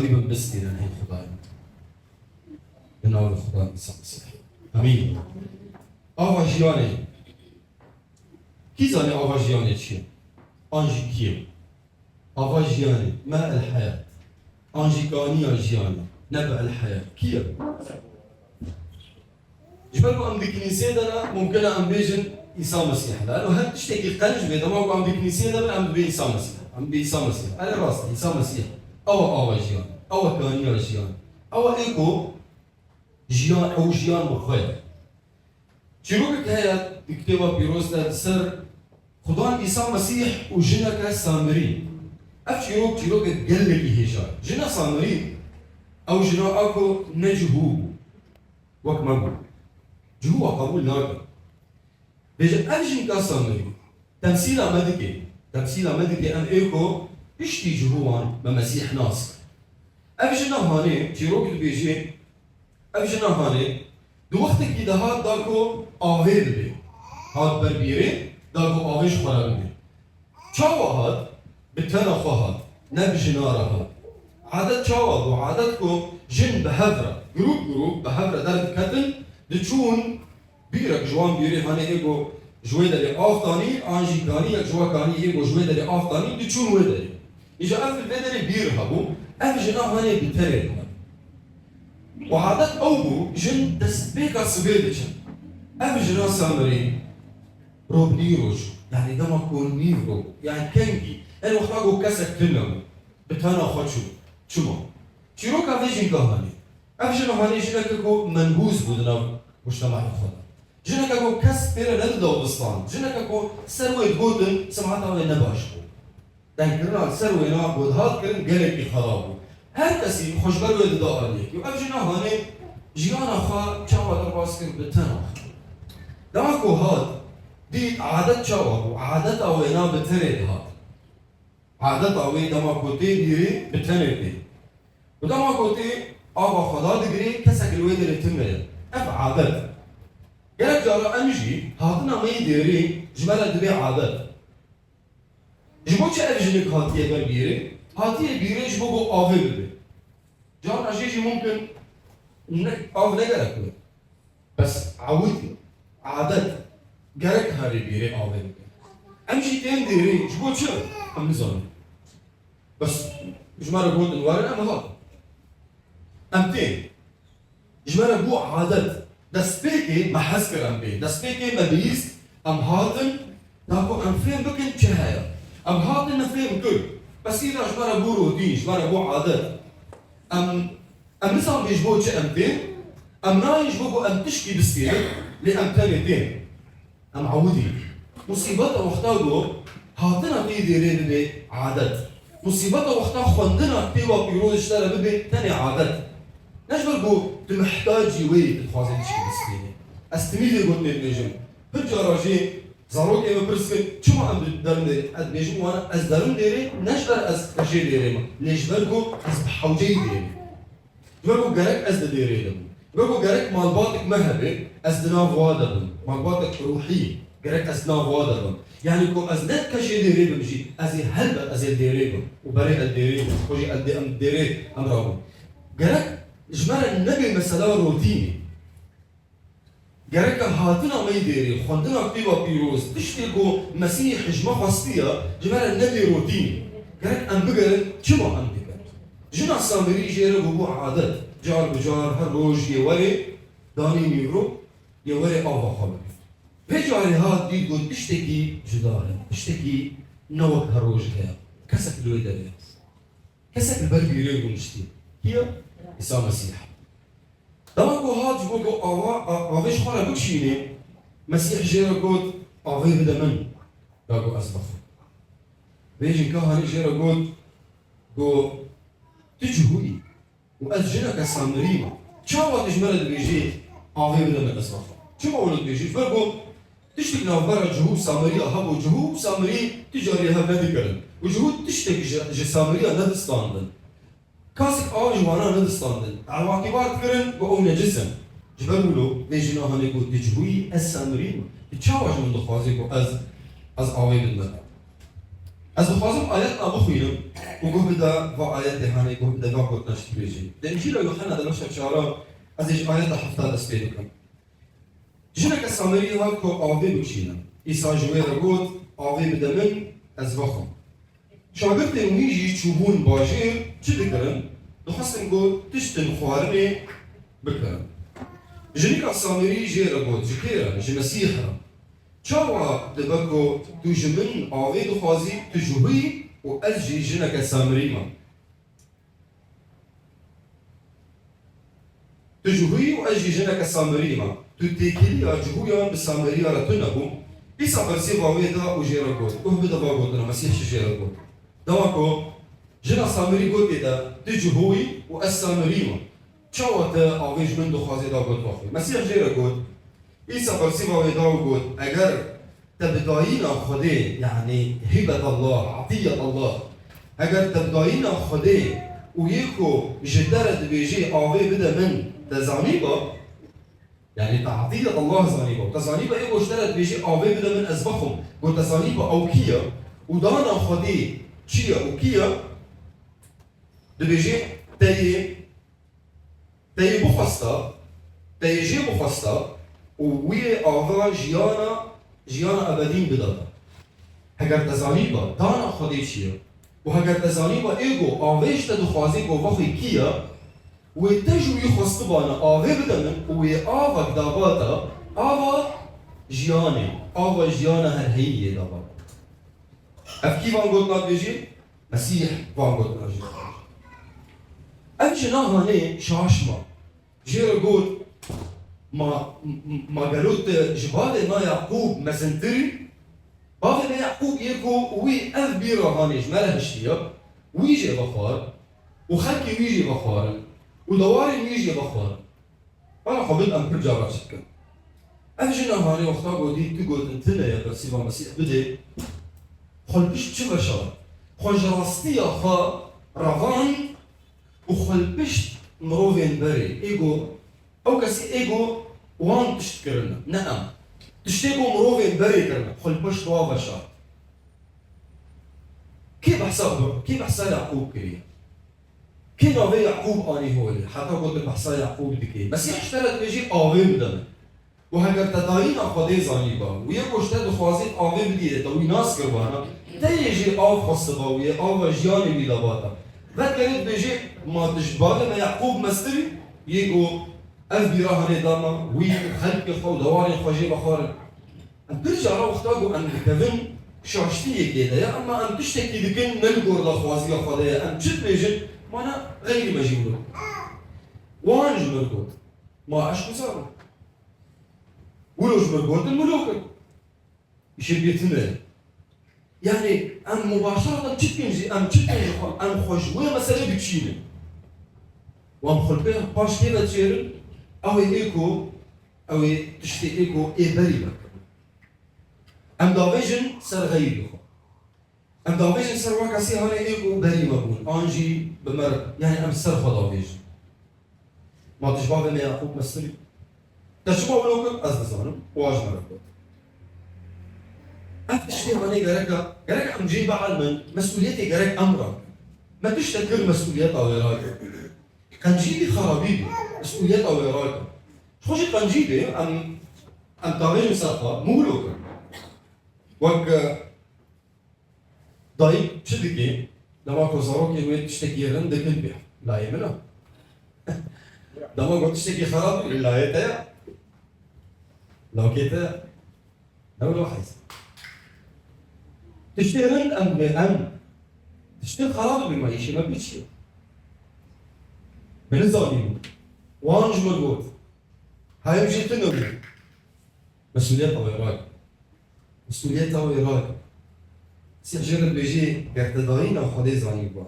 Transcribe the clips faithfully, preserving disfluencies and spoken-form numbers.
Bin bistînin hê Xwedayê. Bi navê Xwedayê Îsa Mesîh. Amîn. Ava jiyanê. Kî zanî ava jiyanê çi ye? An jî kî ye? Ava jiyanê, me el heyat. An jî kaniya jiyanê, nebe el heyat. Kî ye? Ji ber ku em di kinîsê de ne, mumkin e em bêjin Îsa Mesîh. Lano her tiştekî qenc bê, dema ku em di kinîsê de bin, em dibê Îsa Mesîh. Em dibê Îsa Mesîh. Erê rast e, Îsa Mesîh. Ew e ava jiyan. Ew e kaniya jiyan. Ew e ê ku jiyan, ew jiyan bi xwe ye. Çîrokek heye di Kitêba Pîroz de li ser Xudan Îsa Mesîh û jineke Samirî. Ev çîrok, çîrokek gelekî hêja ye. Jina Samirî, ew jina a ku ne cihû bû. Wek me bû. Cihû we qebûl nake. Bêje, ev jinka Samirî temsîla me dike. Temsîla me dike, em ê ku piştî cihû wan me Mesîh nas. Ev jina hanê, çîrok dibêje, ev jina hanê di wextekî de hat da ku avê bibe. Hat ber bîrê, da ku avê ji xwe re bibe. Çawa hat? Bi tena xwe hat, ne bi jina re hat. Adet çawa bû? Adet ku jin bi hev re, grûp grûp bi hev re derdiketin, diçûn bîrek ji wan bîrê hanê ê ku ji wê derê av tanî, an jî kanî yek ji we kanî ê ku ji wê derê av tanî, diçûn wê derê. Îja ev li vê derê bîr hebû, ev jina hanê bi terê dihat. Û adet ew bû, jin destpêka sibê diçin. Ev jina Samirî, Rok nîroj, yanî dema ku nîv rok, yanî kengî, her wexta ku kesek tune bû, bi tena xwe çû. Çima? Çîroka vê jinka hanê. Ev jina hanê jineke ku menbûz bû di nav mujtemahê xwe de. Jineke ku kes pê re nedida distan. Jineke ku ser wê digotin, simeta wê ne baş bû. Dengkirina li ser wêna ku dihat kirin gelekî xerab bû. Her kesî xwe ji ber wê dida aliyekî û ev jina hanê jiyana xwe çawa derbas kir bi tena xwe. Dema ku hat, dît adet çawa bû, adeta wêna bi tenê dihat. Adeta wê dema ku tê bîrê bi tenê tê. Û dema ku tê ava xwe da digirê, kesek li wê derê tune ye. Ev adet. Gelek cara em jî hatina me yê dêrê ji me re dibe adet. Ji bo çi ev jinik hatiye ber bîrê? Hatiye bîrê ji bo ku avê bibe. Carna jê jî mumkin ne, av ne gerek be. Bes ewid, adet, gerek herê bîrê avê bibe. Em jî tên dêrê ji bo çi? Em nizanin. Bes ji me re gotin werin, em hatin. Em tên. Ji me re bû adet. Destpêkê me hez kir em bê. Destpêkê me bihîst, em hatin, da ku em fêm bikin çi heye. Em hatin me fêm kir. Bes îna ji me re bû rotîn, ji me re bû adet. Em, em nizanin ji bo çi em tên. Em nayên ji bo ku em tişkî bistînin, lê em tenê tên. Em ewidî. Musîbeta wexta ku hatina te yê dêrê bibe adet. Musîbeta wexta xwendina kitêba pîroz ji te re bibe tenê adet. Ne ji ber ku tu mihtacî wê yî, tu dixwazî tişkî bistînî. Ez timî vê gotinê dibêjim. Pir cara jî zarokê min pirs kir, çima em di derin dêrê? Ez dibêjim wana, ez derin dêrê, ne ji ber ez xwe jê dêrê me. Lê ji ber ku ez bi hewceyî dêrê. Ji ber ku gerek ez di dêrê de bim. Ji ber ku gerek malbatek me hebe, ez di nav wa de bim. Malbatek ruhî, gerek ez di nav wa de bim. Yanî ku ez ne keşê dêrê bim jî, ez ê helbet ez ê dêrê bim. Û berê ez dêrê bim. Xwe jî ez dê em dêrê em rabim. Gerek ji me re nebe mesela rotînê. Gereke hatina me yê dêrê, xwendina Kitêba Pîroz, tiştê ku Mesîh ji me xwestiye, ji me re nebe rotînê. Gerek em bigerin, çima em dikin? Jina Samirî jê re bûbû adet. Car bi car, her roj yê werê danî nîvro, yê werê ava xwe bibî. Vê carê hat dît got tiştekî cuda ye, tiştekî ne wek her roj heye. Kesek li wê derê ye. Kesek li ber bîrê rûniştî. Kî ye? Îsa Mesîh. Dema ku hat ji bo ku ava, a-, avê ji xwe re bikişînê, Mesîh jê re got, "Avê bide min, da ku ez bixwim." Vê jinka hanî jê re got, ku "Tu cihû yî û ez jineke Samirî me. Çawa tu ji me re dibêjî, 'Avê bide min, ez bixwim'?" Çima wilo dibêjî? Ji ber ku tiştek navbera cihû û Samiriya hebû. Cihû û Samirî tu carî hev nedikirin. Û cihû tiştek ji, ji Samiriya nedistandin. Kasek av ji wana nedistandin. Ewa kibar dikirin ku ew necis in. Ji ber wilo vê jina hanê got, "Tu cihû yî, ez Samirî me. Tu çawa ji min dixwazî ku ez, ez avê bidime te?" Ez dixwazim ayetna bixwînim û guh bide va ayetê, hanê guh bide va gotina jî dibêjin. Di Încîla Yuhanna di beşa çara ez ê ji ayeta hefta dest pê bikim. Jineke Samerî hat ku avê bikişîne. Îsa ji wê re got, "Avê bide min, ez vexwim." Şagirtên wî jî çûbûn bajêr, çi dikirin? Dixwestin ku tiştin xwarinê bikirin. Jinika Samerî jê re got, "Ji kê re? Ji Mesîh re. Çawa dibe ku tu ji min avê dixwazî, tu ji hû yî û ez jî jineke Samerî me?" Tu ji hû yî û ez jî jineke Samerî me. Tu têkiliya ji hûyan bi Sameriya re tune bû. Îsa bersîva wê da û jê re got, guh bide va gotina, Mesîh jî jê re got. Dema ku jina Samerî gotê de, tu ji hû yî û ez Samerî me, çawa te avê ji min dixwazê da got vexwî? Mesîh jê re got, Îsa bersîva wê da û got, Eger te bi dayîna Xwedê, yanî hibetallah, etiyetallah, eger te bi dayîna Xwedê û yê ku ji te re dibêjê, "Avê bide min", te zanîba, yanî te etiyetallah zanîba, te zanîba ê ku ji te re dibêjê, "Avê bide min, ez vexwim", ku te zanîba ew kî ye û dana Xwedê çi ye û kî ye, dibêjê, te yê Te yê bixwesta, te yê jê bixwesta û wî yê ava jiyana, jiyana ebedî bidata. Heger te zanîba dana Xwedê çi ye û heger te zanîba ê ku avê ji te dixwazê ku vexwî kî ye, wê te ji wî xwestibana avê bide min û wê avak dabata, ava jiyanê, ava jiyana herheyî yê dabata. Ev kî van gotina dibêjî? Mesîh van gotina jê dibêje. Ev jina hanê şaş ma. Jê re got, ma, ma gelo tu ji bavê me Yaqûb mezintir î? Bavê me Yaqûb yê ku wî ev bîra hanê ji me re hiştiye, wî jê vexwar û xelkê wî jê vexwarin û dewarên wî jê vexwarin. Bala xwe bin em pir cara çi dikin. Ev jina hanê wexta ku dît tu gotin tune ye bersîva Mesîh bidê, xwe li pişt çi veşart? Xwe ji rastiya xwe revand û xwe li pişt mirovên berê, ê ku ew kesî ê ku wan tişt kirine, ne em. Tiştê ku mirovên berê kirine, xwe li pişt wa veşart. Kê behsa, kê behsa Yaqûb kiriye? Kê navê Yaqûb anî holê? Heta gotin behsa Yaqûb dikê. Mesîh ji te re dibêjî, "Avê bide min." Û heger te dayîna Xwedê zanîba, û yê ku ji te dixwazî avê bidî, te wî nas kiribana, te yê jê av xwestiba û yê ava jiyanê wî dabata. Vedigerê dibêjê, ma tu ji bavê me Yaqûb mestir î? Yê ku ev bîra hanê dama wî û xelkê xwe û dewarên xwe jê vexwarin. Em pir cara wexta ku em dikevin şaştiyekê de ya, ema em tiştekî dikin ne li gor daxwaziya Xwedê ye. Em çi dibêjin? Mana xeyrî me jî wilo. Wan ji min got. Ma eşq û zar e. Wilo ji min gotin, wilo kir. Îşê bê tune ye. Yanî em mubaşereten çi dikin jî, em çi dikin ji xwe, em xwe ji wê meselê dikişînin. Wan xwe li pê paş kê ve dişêrin, ew ê ê ku, ew ê tiştê ê ku ê berî me kirine. Em davêjin ser xeyrî xwe. Em davêjin ser wa kesî hanê ê ku berî me bûn, an jî bi me re, yanî em ser xwe davêjin. Ma tu ji bavê me Yaqûb mestir î? Te çima wilo kir? Ez dizanim, wa ji me re got. Ev tiştê hanê gereka, gerek em jê bielmin, mesûliyetê gerek em rakin. Me tiştek kir, mesûliyeta wê rakin. Qencî bî, xerabî bî, mesûliyeta wê rakin. Ji xwe jî qencî bê, em, em davêjin ser xwe, min wilo kir. Wek, e, Dayik çi dike? Dema ku zarokên wê tiştekî rind dikin pê, layê min e. Dema ku tiştekî xerab dike, layê te ye. Lawkê te ye. Ne wilo heyz. Tiştê rind em dibê em. Tiştê xerab dibê me, îşê me pê çi ye? Min nizanîbû. Wan ji min got. Hayê jî tune bû. Mesûliyeta wê rak. Mesûliyeta wê rak. Sîh jê re dibêjê, ger te dayîna Xwedê zanîbû.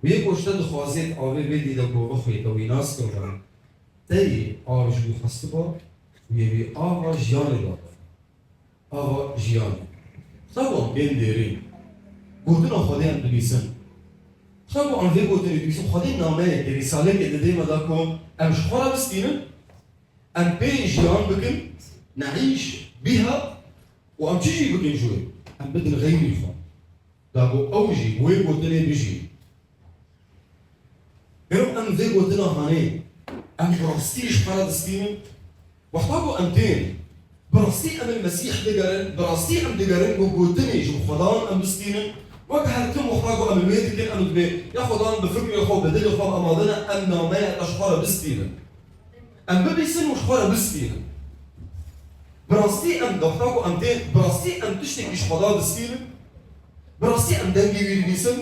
Wê ku ji te dixwazê, tu avê bêdî de ku bixwî, te wî nas kiriba. Te yê av ji wî xwestiba, wê wî ava jiyanê da. Ava jiyanê. Xweda ku em bên dêrî. Gotina Xwedê em dibîsin. Xweda ku em vê gotinê dibîsin, Xwedê nameyekê, rîsaleyekê didê me da ku em ji xwe re bistînin, em pê jiyan bikin, neîş biha, û em çi jî bikin ji wê? Em bidin xeyrî xwe. Da ku ew jî bi wê gotinê bijî. Gelo em vê gotina hanê, em bi rastî ji xwe re distînin? Wexta ku em tên, bi rastî em li Mesîh digerin, bi rastî em digerin ku gotinê ji Xwedan em bistînin? Wek her tim wexta ku em li wê dikin, em dibê, ya Xwedan bi fikrê xwe, bi dilê xwe amade ne, em nameya te ji xwe re bistînin. Em bibîsin û ji xwe re bistînin. Bi rastî em, wexta ku em tên, bi rastî em tiştekî ji Xweda distînin? Bi rastî em dengê wî dibîsin?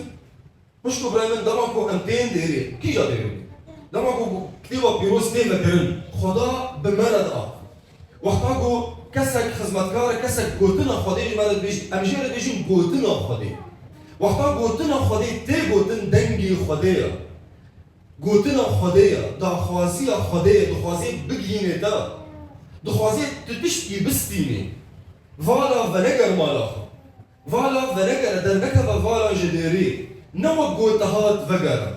Xwişk û birayê min, dema ku em tên dêrê, kîja dêrê bû? Dema ku kitêba pîroz tê vekirin, Xweda bi me re dihat. Wexta ku kesek xizmetkar e, kesek gotina Xwedê ji me re dibêjî, em jê re dibêjin gotina Xwedê. Wexta gotina Xwedê tê gotin, dengê Xwedê ye. Gotina Xwedê ye, daxwaziya Xwedê ye, dixwazê bigihînê te. Dixwazê tu tiştkî bistînî. Vala veneger mala xwe. Vala venegere, dernekeve vala ji dêrê. Ne wek got tu hat vegere.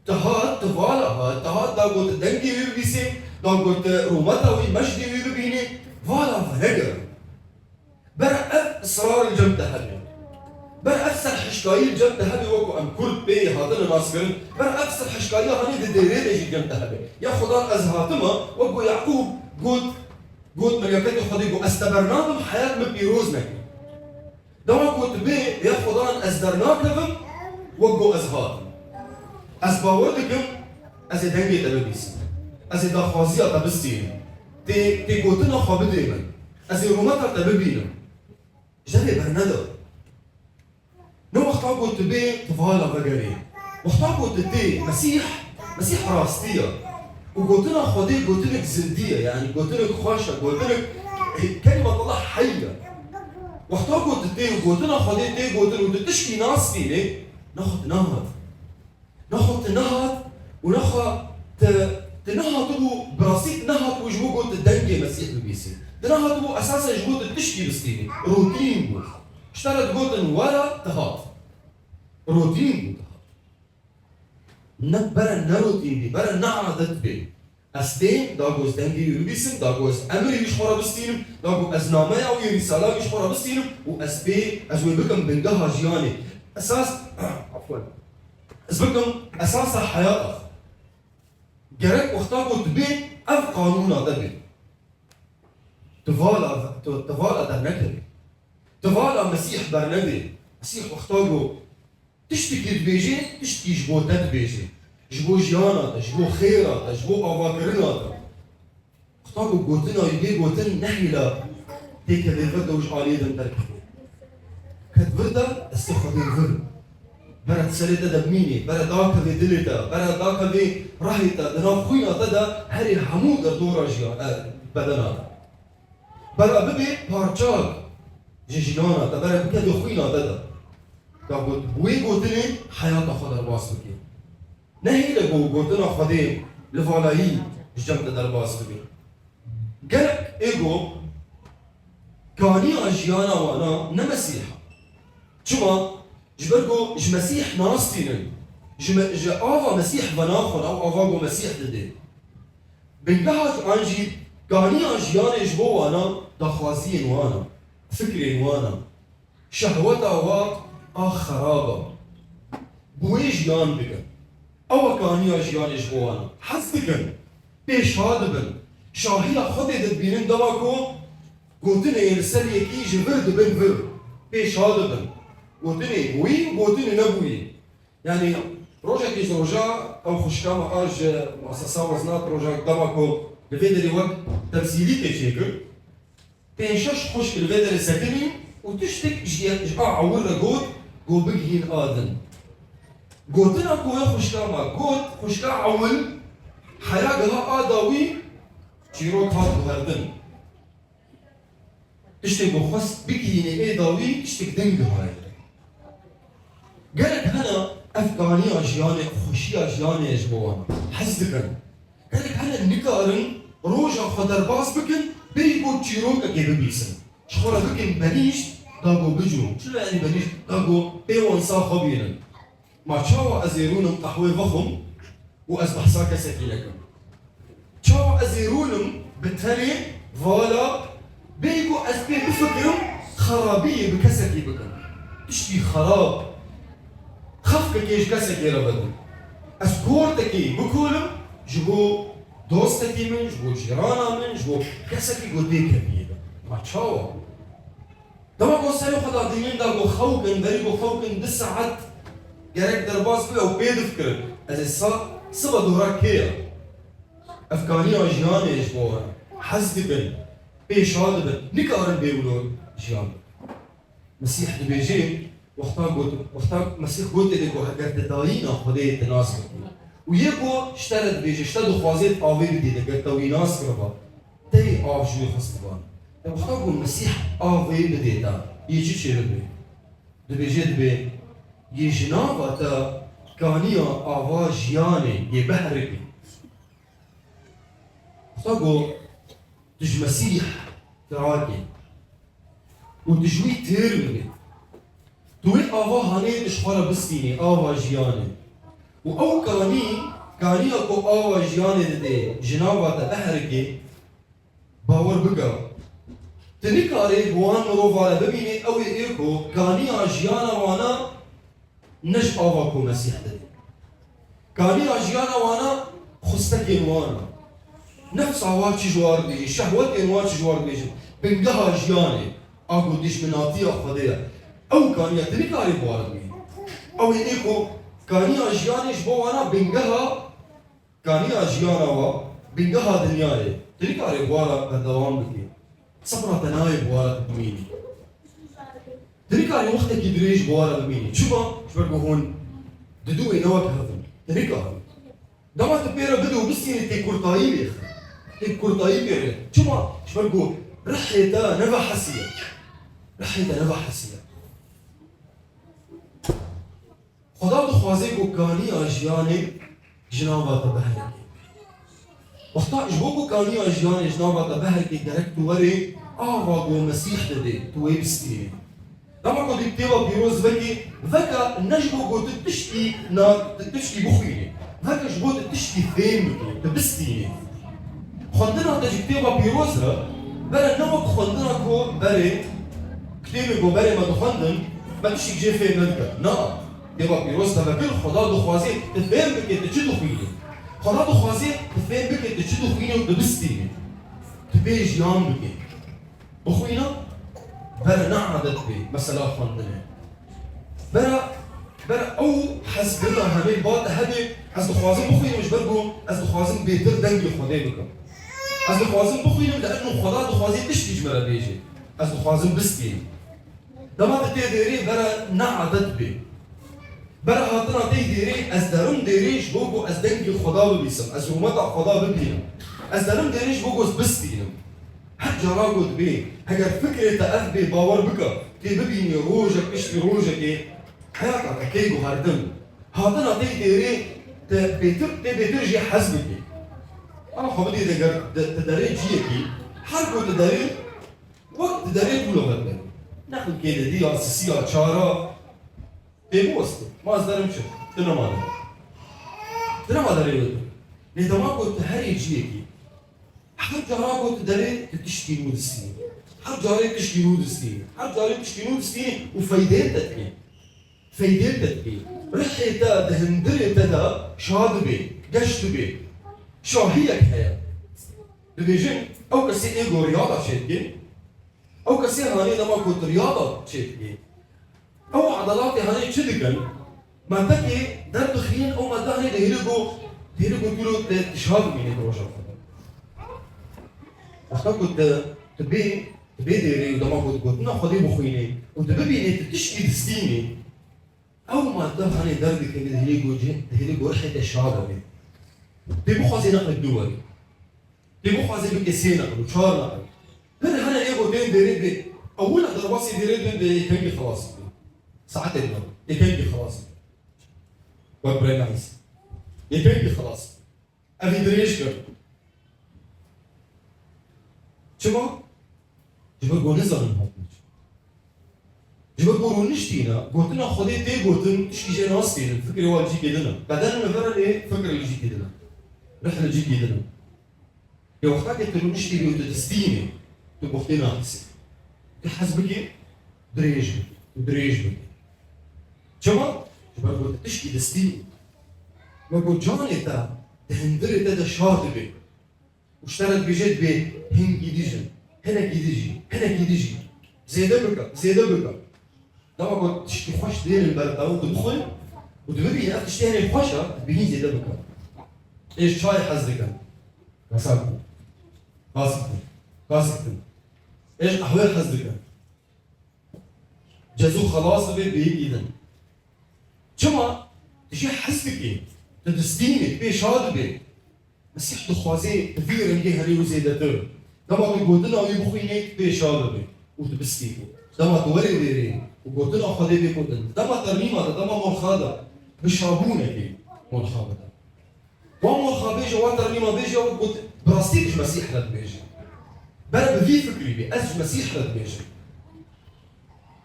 Tu hat, tu vala hat, tu hat da got tu dengê wî bibîsê, da got tu rûmeta wî, mejdê wî bibînî. Vala venegere. Ber ev israr li cem te hebe. Ber ev serhişkayî li cem te hebe, wek ku em Kurd pê hatine naskirin. Ber ev serhişkayiya hanê di dêrê de jî cem te hebe. Ya Xudan ez hatime, wek ku Yaqûb got, got milyaketê Xwedê got, ez te bernadim, heyat min pîroz neke. Dema ku tu bê, ya Xudan ez dernakevim, wek ku ez hatim. Ez bawer dikim, ez ê dengê te bibîsim. Ez ê daxwaziya te bistînim. Tê, tê gotina xwe bidê min. Ez ê rûmeta te bibînim. Ji te berneda. Ne wexta ku tu bê, tu vala vegerê. Wexta ku tu tê, Mesîh, Mesîh rastî ye. Û gotina Xwedê gotinek zindî ye, yanî gotinek xweş e, gotinek, eh, kelimetullah heyy e. Wexta ku tu tê, gotina Xwedê tê gotin û tu tişkî naspînê, nexwe tu nehat. Nexwe tu nehat û nexwe tu, tu nehatibû, bi rastî tu nehatibû ji bo ku tu dengê Mesîh bibîsî. Tu nehatibû esasen ji bo tu tişkî bistînî. Rotîn bû. Ji te re digotin were, tu hat. Rotîn bû, tu hat. Ne, bere ne rotîn bî, bere ne adet bê. Ez têm, da ku ez dengê wî bibîsim, da ku ez emirê wî ji xwe re bistînim, da ku ez nameya wî, rîsala wî ji xwe re bistînim û ez pê, ez wê bikim bingeha jiyanê. Esas, afwan. Ez bikim esasa heyata xwe. Gerek wexta ku tu bê, ev qanûna te bê. Tu vala, tu, tu vala dernekevî. Tu vala Mesîh bernedê. Mesîh wexta ku tiştekî dibêje, tiştekî ji bo te dibêje. Ji bo jiyana te, ji bo xêra te, ji bo avakirina te. Wexta ku gotina wî bê gotin, nehêla têkevê vir de û ji aliyê din derkeve. Ket vir de, destê Xwedê vir. Bere di serê te de bimînê, bere dakevê dilê te, bere dakevê rehê te, di nav xwîna te de herê hemû derdora jiya-, e, bedena te. Bere bibê parçak ji jiyana te, bere bikevê xwîna te de. Da got, bi wê gotinê heyata xwe derbas bike. Nehêle ku gotina Xwedê li valayî ji cem te derbas bibe. Gelek ê ku kaniya jiyana wana ne Mesîh e. Çima? Ji ber ku ji Mesîh nastînin. Ji me-, ji ava Mesîh venaxwin, ew ava ku Mesîh dide. Bingeha an jî kaniya jiyanê ji bo wana daxwaziyên wan e, fikrên wan e. Şehweta wa a xerab e. Bi wê jiyan dikin. Ew e kaniya jiyanê ji bo wan e. Hez dikin. Pê şa dibin. Şahiya Xwedê dibînin dema ku gotinê yên li ser yekî ji vir dibin vir. Pê şa dibin. Gotinê bûyî, gotinê nebûyî. Yanî rojekê ji roja ew xwişka me a ji muesesa mezin a rojek dema ku li vê derê wek temsîlîkê çêkir. Pênc şeş xwişk li vê derê sekinî û tiştek ji, ji a ewil re got, got bigihîn a din. Gotina ku wê xwişka me got, xwişka ewil heya giha a dawî çîrok hat guhertin. Tiştê ku xwest bigihînê ê dawî tiştek din gihaye. Gelek hene ev kaniya jiyanê, xweşiya jiyanê ji bo wan hez dikin. Gelek hene nikarin roja xwe derbas bikin, bêyî ku çîrokekê bibîsin. Ji xwe re bikin benîşt, da ku bicûn. Çilo yanî benîşt? Da ku pê wan sa xwe bînin. Ma çawa ez ê rûnim qehwê vexwim û ez behsa kesekî nekim? Çawa ez ê rûnim bi tenê vala bêyî ku ez pê bifikirim xerabiyê bi kesekî bikim? Tiştî xerab, qefkekê ji kesekê re vedim. Ez kortekê bikolim ji bo dostekî min, ji bo cîrana min, ji bo kesekî ku têkeviyê be. Ma çawa? Dema ku serê xwe da dinên da ku xew kin, berî ku xew kin du saet gerek derbas bibe û pê difikirin. Ez ê sa siba dora kê ye? Ev kaniya jiyanê ji bo wan hez dibin, pê şa dibin, nikarin bê wilo jiyan bikin. Mesîh dibêje, wexta got, wexta Mesîh gotê de ku heger te dayîna Xwedê te nas bikî. Û yê ku ji te re dibêje, ji te dixwaze avê bidî, heger te wî nas kiriba, te yê av ji wî xwestiba. Te wexta ku Mesîh avê bidê te, yê çi çêbibe? Dibêje dibe, yê ji nava te kaniya ava jiyanê yê biherikê. Wexta ku tu ji Mesîh firak î û tu ji wî têr bibî, tu wê ava hanê tu ji xwe re bistînî, ava jiyanê. Û ew kanî, kaniya ku ava jiyanê didê, ji nava te biherikê, bawer bike, tu nikarê bi wan mirova re bibînî, ew ê ê ku kaniya jiyana wana ne ji ava ku Mesîh didê. Kaniya jiyana wana xwestekên wan e. Nefsa wan çi ji wan re dibêjin, şehwetên wan çi ji wan re dibêjin. Bingeha jiyanê, a ku dijminatiya Xwedê ye. Ew kaniya tu nikarî bi wan re bibînî. Ew ê ê ku kaniya jiyanê ji bo wana bingeha, kaniya jiyana wa, bingeha dinyayê. Tu nikarî bi wan re berdewam bikî. Sebra te nayê bi wan re bimînî. Tu nikarî wextekî dirêj bi wan re bimînî. Çima? Ji ber ku hûn didu wê ne wek hev in. Tu nikarî. Dema tu pê re bidî û bistînî, têkurtayî bêxe. Têkurtayî pê re. Çima? Ji ber ku rihê te ne vehesî ye. Rihê te ne vehesî ye. Xweda dixwaze ku kaniya jiyanê ji nava te biherike. Wexta ji bo ku kaniya jiyanê ji nava te biherike, gerek tu werê ava ku Mesîh didê, tu wê bistînî. Dema ku di kitêba pîroz vekî, veke ne ji bo ku tu tiştî na, tu tiştî bixwînî. Veke ji bo tu tiştî fêm bikî, tu bistînî. Xwendina te ji kitêba pîroz re, bere ne wek xwendina ku berê, kitêbê ku berê me dixwendin, me tiştî jê fêm nedikir. Na. Kitêba pîroz tevekir, Xweda dixwaze tu fêm bikê tu çi dixwînî. Xweda dixwaze tu fêm bikê tu çi dixwînî û tu bistînî. Tu pê jiyan bikê. Bixwîna, bere ne adet bê, mesela xwendinê. Bere, bere ew hezkirina hemê ba te hebê, ez dixwazim bixwînim ji ber ku ez dixwazim bêtir dengê Xwedê bikim. Ez dixwazim bixwînim, li eno Xweda dixwaze tiştî ji me re bêje. Ez dixwazim bistînim. Dema tu tê dêrê bere ne adet bê. Bere hatina te dêrê, ez derim dêrê ji bo ku ez dengê Xweda bibîsim, ez rûmeta Xweda bibînim. Ez derim dêrê ji bo ku ez bistînim. Her cara ku dibê, heger fikrê te ev bê, bawer bike, tê bibînî rojek piştî rojekê, heyata te tê guhertin. Hatina te dêrê te bêtir, tê bêtir jê hez bikî. Ama xwe bidî, heger de-, te derê ciyekî, her ku tu derê, wek tu derê tûlo veke. Nexin kê de diya, sisiya, çara, tê biwestê. Ma ez derim çi? Tu nema derê. Tu nema derê weke. Lê dema ku tu herê ciyekî, her cara ku tu derê, tu tiştî nû distînî. Her carê tiştî nû distînî. Her carê tiştî nû distînî û feydê te dikê. Feydê te dikê. Rihê te di hundirê te de şa dibê, geş dibê. Şahiyek heye. Dibêjin, ew kesê ê ku riyada çêdikê, ew kesê hanê dema ku tu riyada çêdikê. Ew edelatê hanê çi dikin? Madekê derdixînin, ew madde hanê dihêle ku, dihêle ku tu li te tişa bimînê di roja xwe de. Wexta ku te, tu bê, tu bê dêrê û dema ku tu gotina Xwedê bixwînê û tu bibînê tu tiştî distînê, ew madde hanê derdikevê, dihêle ku cih-, dihêle ku rihê te şa bibê. Tê bixwazê neqe du werî. Tê bixwazê bike sê neqil û çar neqil. Pir hene ê ku tên dêrê dê. Ewila derbasê dêrê dê, dê yekengî xelas bike. Saetê dê. Yekengî xelas bike. Wek birayê me Îsa. Yekengî xelas bike. Ev ê dirêj kir. Çima? Ji ber ku nizanin hatine çi. Ji ber ku rûniştîne, gotina Xwedê tê gotin, tiştî jê nastînin, fikrê wan cîkê din e. Beden li vir e, lê fikr li cîkê din e. Rih li cîkê din e. Lê wexta ke tu rûniştî û tu distînî, tu goxtê nahisî. Tu hez bikî, dirêj bikî, tu dirêj bikî. Çima? Ji ber ku tu tişkî distînî. Me got, canê te di hundirê te de şa dibe. Û ji te re dibêje, dibê hingî dijî, hinekî dijî, hinekî dijî. Zêde bike, zêde bike. Dema ku tiştî xweş dêrin ber te û tu bixwî û tu bibînî ev tiştê hinê xweş e, tu dibînî zêde bike. Ê ji çayê hez dikin. Qasik din. Qasik din. Qasik din. Ê ji qehwê hez dikin. Cezû xelas dibe, bêyî din. Çima? Tu jê hez dikî. Tu distînî, tu pê şa dibî. Mesîh dixwaze bi vî rengê herî û zêdetir. Dema tu gotina wî bixwînî, tu pê şa dibî û tu bistî. Dema tu werê vêrê û gotina Xwedê bê gotin. Dema ternîma de, dema morxa de, bi şabûnekê morxa bide. Wan morxa bêje, wan ternîma bêje, û got, bi rastî ji Mesîh re dibêje. Bere bi vî fikrî bî, ez ji Mesîh re dibêjim.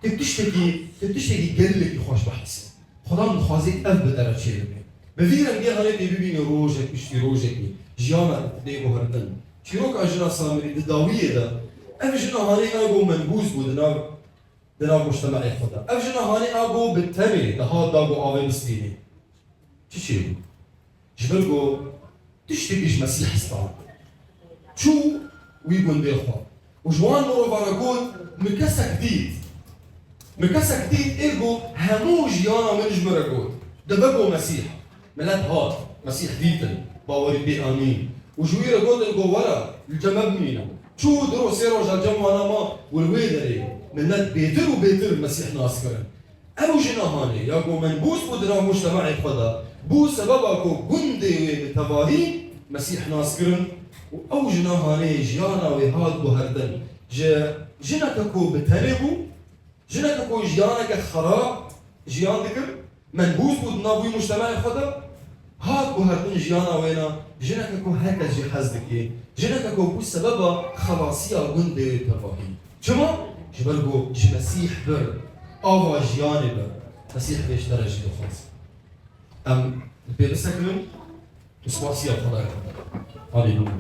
Tu tiştekî, tu tiştekî gelekî xweş bihesî. Xudan dixwaze ev bi te re çêbibe. Bi vî rengê hanê tê bibînî rojek piştî rojekî. Jiyana te dê guhertin. Çîroka jina Samirî di dawiyê de, ev jina hanê a go menbûs bû di nav, di nav mujtemaê xwe de. Ev jina hanê a go bi tenê dihat da go avê bistînê. Çi çêbû? Ji ber ku tiştekî ji Mesîh stand. Çû wî gundê xwe. Û ji wan mirovan re got, min kesek dît. Min kesek dît, ê got, hemû jiyana min ji min re got. Dibe ku Mesîh. Milet hat, Mesîh dîtin, bawerî pê anîn. Û ji wî re gotin, got, were, li cem me bimîne. Çû du roj, sê roja cem wana ma, û li wê derê milet bêtir û bêtir Mesîh nas kirin. Ew jina hanê ya ku menbûs bû di nav mujtemaê xwe de, bû sebeba ku gundê wê bi tevahî Mesîh nas kirin û ew jina hanê jiyana wê hat guhertin. Ji jineke ku bi tenê bû, jineke ku jiyaneke xerab jiyan dikir, menbûs bû di nav wî mujtemaê xwe de, hat guhertin jiyana wê ne, jineke ku her kes jê hez dike, jineke ku bû sebeba xelasiya gundê wê tevahî. Çima? Ji ber ku ji Mesîh vir, ava jiyanê vir, Mesîh vê ji te re jî dixwaze. Em li pê bisekinin û spasiya Xwedayê xwe bikin. Haleluya.